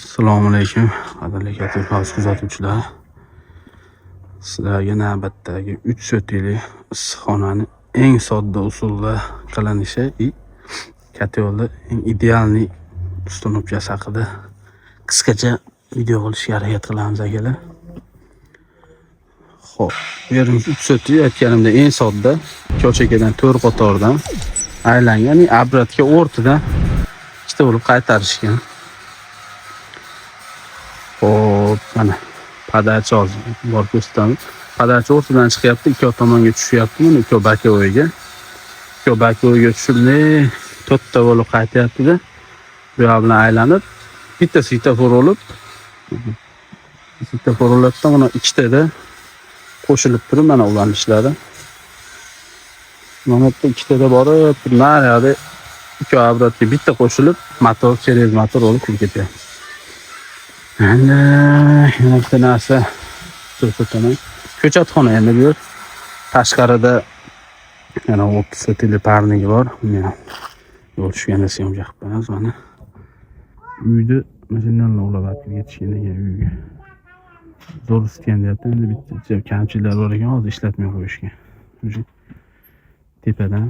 Assalomu alaykum, qadrli Katta House kuzatuvchilari. Sizlarga navbatdagi 3 sotixli issiqxonani eng sodda usulda qilinishi и katta yo'lda eng идеальный установка si haqida qisqacha video qilishga harakat qilamiz, akalar. Xo'p, bu yerimiz 3 sotix, aytganimdek eng sodda ko'chakadan 4 qatordan aylangan, и обратка o'rtadan ikkita bo'lib qaytarishgan. Xo'p, mana подача hozir borib ko'rsatamiz. Подача o'rtadan chiqyapti, ikki tomonga tushyapti, mana ikki боковой ga. Ikki боковой ga tushib, to'rtta bo'lib qaytyapti-da. Bu yoq bilan aylanib, bitta svetofor bo'lib, svetofor bo'ladida, mana ikkitada qo'shilib turib mana ulanishlari. Mana bu yerda ikkitada borib, nariyoqda ikki обратка bitta qo'shilib, motor, через motor bo'lib kirib ketyapti. Endi yana bitta narsa ko'rsataman. Ko'chatxona endi bu yer. Tashqarida yana 30 sotixli парник i bor. Uni ham yo'l tushganda съёмка qilib qo'yamiz mana. Uyni mashinalar ulab olib ketishgan ekan uyga. Zo'r isitgan deyapti. Endi bitta kamchiliklar bor ekan, hozir ishlatmay qo'yishgan. Уже tepadan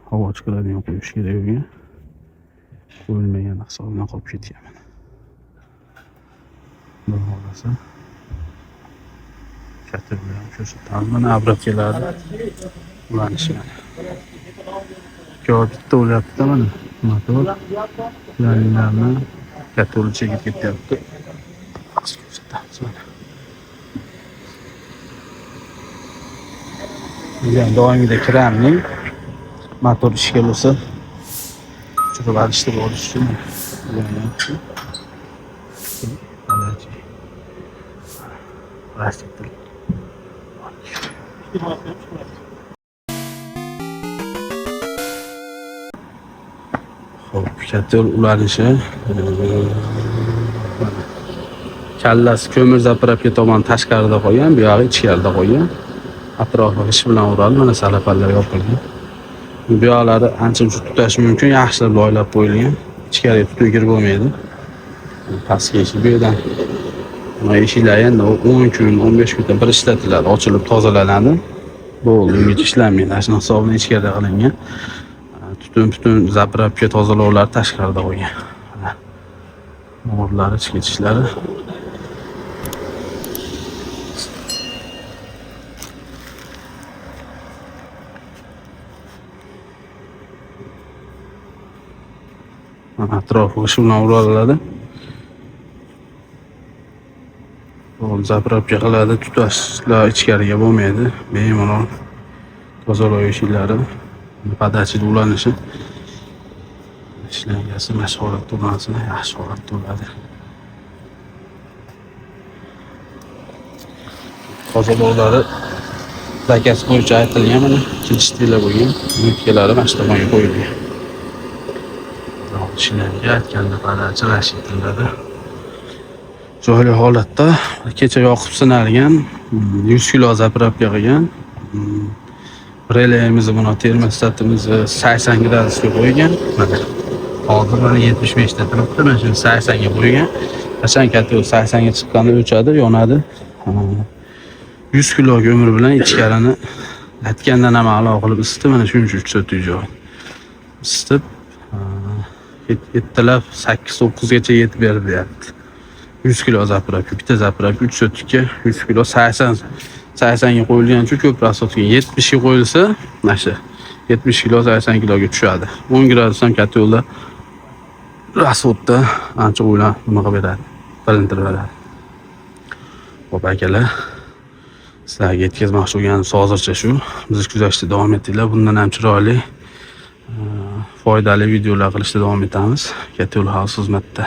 havo chiqaradigan qo'yish kerak uyga. Qo'yilmagan hisobidan qolib ketgan mana. Xudo xohlasa katta bilan ko'rsatamiz. Mana обратка larni ulanishi mana. Ikkovi bitta bo'lyapti mana motor. Ularni katta yo'l chekib ketyapti. Hozir ko'rsatamiz mana. Bu ham doimgidek kranning motor ishga bo'lsa tushirib alishtirib olish uchun ulanyapti. Подача. Рассчитывали. Xo'p, katta yo'l ulanishi. Kallasi ko'mir заправка tomon tashqarida qolgan, bu yog'i ichkarida qolgan. Atrofi g'isht bilan o'ralib, mana salafallar yopilgan. Bu yoqlari ancha muncha tutashi mumkin, yaxshilab loylab qo'yilgan. Ichkariga tutun kirib bo'lmaydi. Pastga eshik bu yerdan. Mana eshiklar endi 10 kun, 15 kunda bir ishlatiladi, ochilib tozalanadi. Bo'ldi, ungacha ishlanmaydi. Mana shuni hisobidan ichkarida qilingan. Tutun putun заправка tozalovlar tashqarida qo'ygan. Mana mo'rlari, ichki ketishlari. Mana atrofi g'isht bilan o'raladi. Bo'ldi, заправка qiladi, tutashlar ichkariga bo'lmaydi. Bemalol tozalov eshiklari, подача da ulanishi ishlangasi mana shu holatda ulansa yaxshi holatda bo'ladi. Tozalovlari заказ bo'yicha aytilgan, mana kelishtirlar bo'lgan, nitkalari mana shu tomonga qo'yilgan. Ishlarga aytganda подача rashitiladi. Joyli holatda kecha yoqib sinalgan, 100 kilo заправка qilgan. Releyimizni, buni termostatimizni 80 gradusga qo'ygan. Mana hozir mana 75 ta turibdi, mana shuni 80 ga qo'ygan. Qachon katta 80 ga chiqqanda o'chadi, yonadi. 100 kilo ko'mir bilan ichkarini aytgandan ham a'lo qilib isitib, mana shuncha 3 sotix joy. Isitib, ertalab 8-9 gacha yetib berdi deyapti. 100 kilo заправка, bitta заправка 3 sotixga 100 kilo 80 ga qo'yilgan uchun ko'proq sotgan. 70 ga qo'yilsa, mana shu 70 kilo 80 kiloga tushadi. 10 gradus ham katta yo'lda расход da ancha o'ylan nima qilib beradi, bilintirib beradi. Xo'p, akalar, sizlarga yetkazmoqchi bo'lganim hozircha shu. Bizni kuzatishda davom etinglar. Bundan ham chiroyli, foydali videolar qilishda davom etamiz. Katta yo'l House xizmatda.